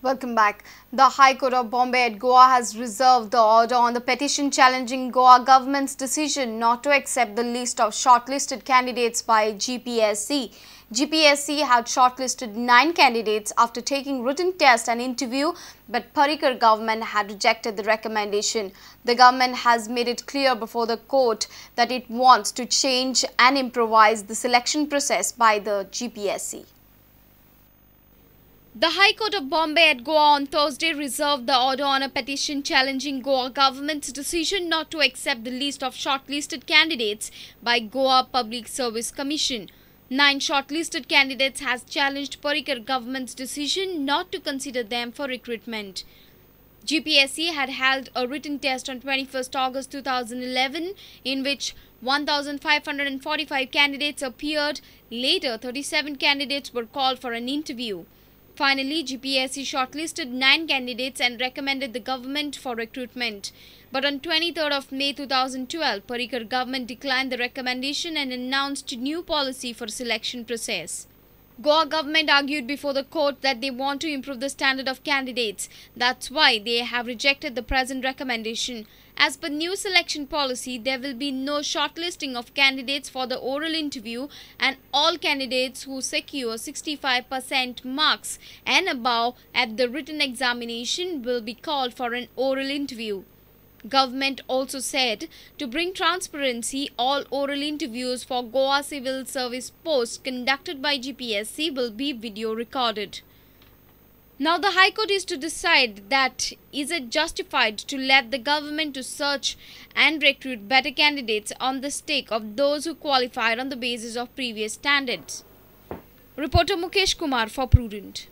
Welcome back. The High Court of Bombay at Goa has reserved the order on the petition challenging Goa government's decision not to accept the list of shortlisted candidates by GPSC. GPSC had shortlisted 9 candidates after taking written test and interview, but Parrikar government had rejected the recommendation. The government has made it clear before the court that it wants to change and improvise the selection process by the GPSC. The High Court of Bombay at Goa on Thursday reserved the order on a petition challenging Goa government's decision not to accept the list of shortlisted candidates by Goa Public Service Commission. 9 shortlisted candidates has challenged Parrikar government's decision not to consider them for recruitment. GPSC had held a written test on 21st August 2011 in which 1,545 candidates appeared. Later, 37 candidates were called for an interview. Finally, GPSC shortlisted 9 candidates and recommended the government for recruitment. But on 23rd of May 2012, Parrikar government declined the recommendation and announced new policy for selection process. Goa government argued before the court that they want to improve the standard of candidates. That's why they have rejected the present recommendation. As per new selection policy, there will be no shortlisting of candidates for the oral interview, and all candidates who secure 65% marks and above at the written examination will be called for an oral interview. Government also said to bring transparency, all oral interviews for Goa Civil Service posts conducted by GPSC will be video recorded. Now the High Court is to decide that is it justified to let the government to search and recruit better candidates on the stake of those who qualified on the basis of previous standards. Reporter Mukesh Kumar for Prudent.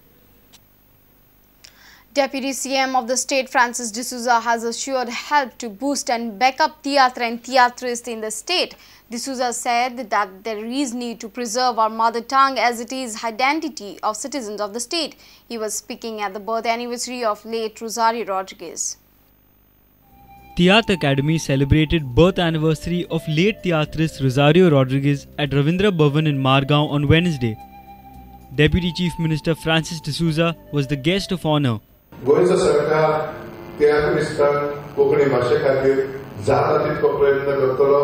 Deputy CM of the state Francis D'Souza has assured help to boost and back up theatre and theatrists in the state. D'Souza said that there is need to preserve our mother tongue as it is identity of citizens of the state. He was speaking at the birth anniversary of late Rosario Rodrigues. Tiatr Academy celebrated birth anniversary of late theatrist Rosario Rodrigues at Ravindra Bhavan in Margao on Wednesday. Deputy Chief Minister Francis D'Souza was the guest of honor. गोंयचो सरकार तियात्रिस्तांक कोंकणी भाशे खातीर जाता तितको प्रयत्न करतलो,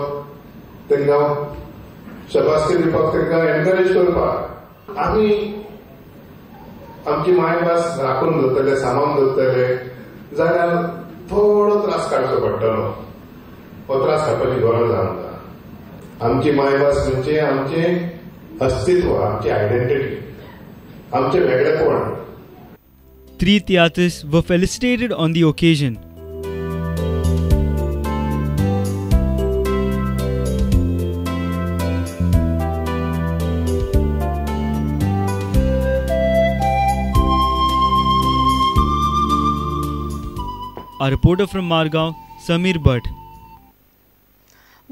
तांकां शबासकी दिवपाक, तांकां एनकरेज करपाक. आमी आमची मायभास राखून दवरतले, सांबाळून दवरतले जाल्यार थोडो त्रास काडचो पडटलो. हो त्रास काडपाची गरज आमकां. आमची मायभास म्हणजे आमचें अस्तित्व, आमची आयडेंटिटी, आमचें वेगळेपण. 3 theatrists were felicitated on the occasion. A reporter from Margao, Samir Bhatt.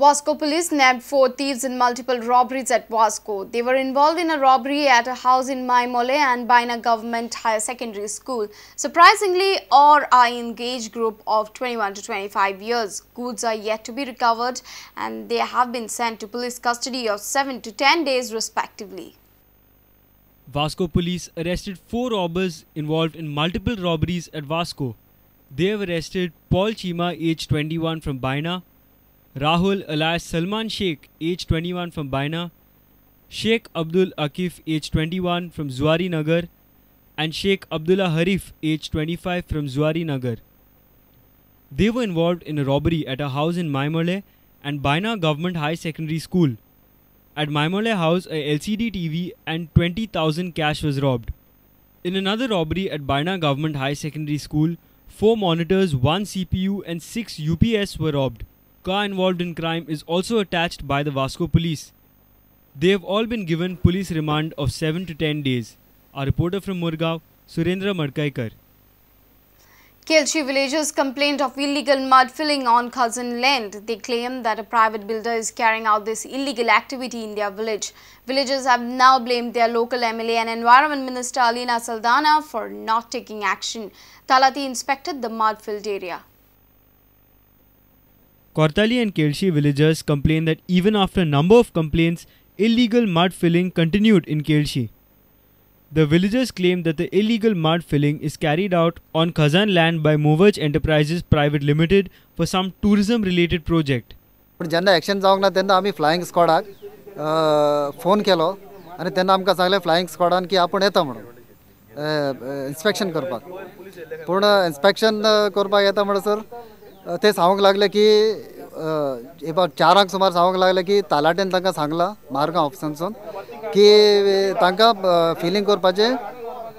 Vasco police nabbed 4 thieves in multiple robberies at Vasco. They were involved in a robbery at a house in Maimole and Baina Government Higher Secondary School. Surprisingly, all are in age group of 21 to 25 years. Goods are yet to be recovered and they have been sent to police custody of 7 to 10 days respectively. Vasco police arrested 4 robbers involved in multiple robberies at Vasco. They have arrested Paul Chima, age 21, from Baina, Rahul alias Salman Sheikh, age 21, from Baina, Sheikh Abdul Akif, age 21, from Zuari Nagar, and Sheikh Abdullah Harif, age 25, from Zuari Nagar. They were involved in a robbery at a house in Maimole and Baina Government High Secondary School. At Maimole House, a LCD TV and 20,000 cash was robbed. In another robbery at Baina Government High Secondary School, 4 monitors, 1 CPU and 6 UPS were robbed. Car involved in crime is also attached by the Vasco police. They have all been given police remand of 7 to 10 days. Our reporter from Murgaon, Surendra Madkaikar. Kelshi villagers complained of illegal mud filling on cousin land. They claim that a private builder is carrying out this illegal activity in their village. Villagers have now blamed their local MLA and Environment Minister Alina Saldana for not taking action. Talati inspected the mud-filled area. Kortali and Kelshi villagers complained that even after a number of complaints, illegal mud filling continued in Kelshi. The villagers claim that the illegal mud filling is carried out on Khazan land by Movaj Enterprises Private Limited for some tourism related project. पूण जेन्ना action जावंक ना तेन्ना आमी flying स्क्वॉडाक phone केलो आनी तेन्ना आमकां सांगलें फ्लायिंग स्क्वॉडान की आपूण येता म्हणून इन्स्पेक्शन करपाक. पूण इन्स्पेक्शन करपाक येता म्हणसर ते सांगूंक लागले की एबाउट 4 सुमार सांगूंक लागले की तालाट्यान तांकां सांगलां मारगांव ऑफिसांतसून की तांकां फिलींग करपाचें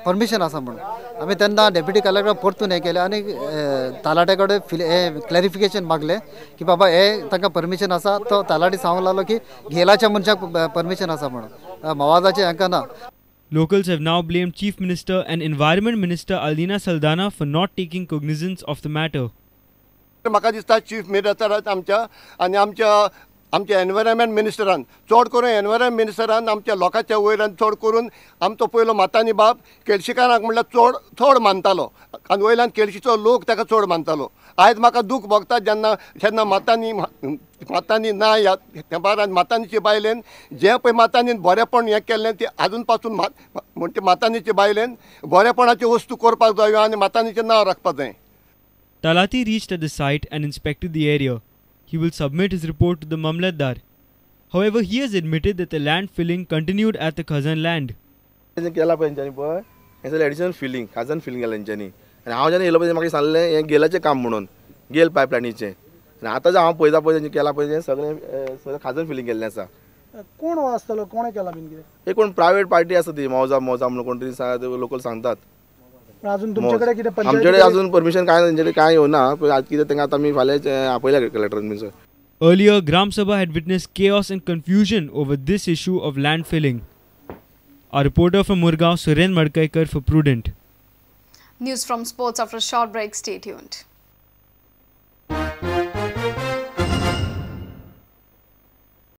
परमिशन आसा म्हणून. आमी तेन्ना डेप्युटी कलेक्टर परतून हें केलें आनी तालाट्या कडेन हें क्लॅरिफिकेशन मागलें की बाबा हें तांकां परमिशन आसा. तो तालाटी सांगूंक लागलो की घेलाच्या मनशाक परमिशन आसा म्हणून, मवाजाचें हांकां ना. Locals have now blamed Chief Minister and Environment Minister Aldina Saldana for not taking cognizance of the matter. म्हाका दिसता चीफ मिनिस्टरान आमच्या आनी आमच्या आमच्या एनवायरमेंट मिनिस्टरान चड करून एनवायरमेंट मिनिस्टरान आमच्या लोकांच्या वयल्यान चड करून आमचो पयलो मातानी बाब केळशीकारांक म्हणल्यार चड चड मानतालो आनी वयल्यान केळशीचो लोक ताका चड मानतालो. आयज म्हाका दूख भोगता जेन्ना जेन्ना मातानी मातानी ना ह्या तेंपार आनी मातानीचे बायलेन जें पळय मातानीन बरेंपण हें केल्लें तें आजून पासून म्हणचे मातानीचे बायलेन बरेपणाच्यो वस्तू करपाक जायो आनी मातानीचें नांव राखपाक जाय. Talati reached at the site and inspected the area. He will submit his report to the Mamlatdar. However, he has admitted that the land filling continued at the Khazan land. केला पळय तेंच्यांनी पळय हें सगळें एडिशनल फिलिंग खाजन filling केलां तेंच्यांनी. आनी हांव जेन्ना येयलो पळय म्हाका सांगलें हें गेलाचें काम म्हणून गेल पायपलायनीचें. आनी आतां हांव पळयता पळय तेंचें केलां पळय तें सगळें सगळें खाजन फिलिंग केल्लें आसा. कोण आसतलो कोणें केलां बीन कितें? हे कोण प्रायवेट पार्टी आसा ती मौजा मौजा म्हणून कोण तरी लोकल सांगतात. अजून तुमच्याकडे कितें आमच्याकडे अजून परमिशन काय तेंच्याकडे काय येवना. आज कितें तांकां आतां आमी फाल्यां आपयल्या कलेक्टरान बीन. Earlier, Gram Sabha had witnessed chaos and confusion over this issue of land filling. Our reporter from Murgaon, Suren Madkaikar for Prudent. News from sports after a short break. Stay tuned.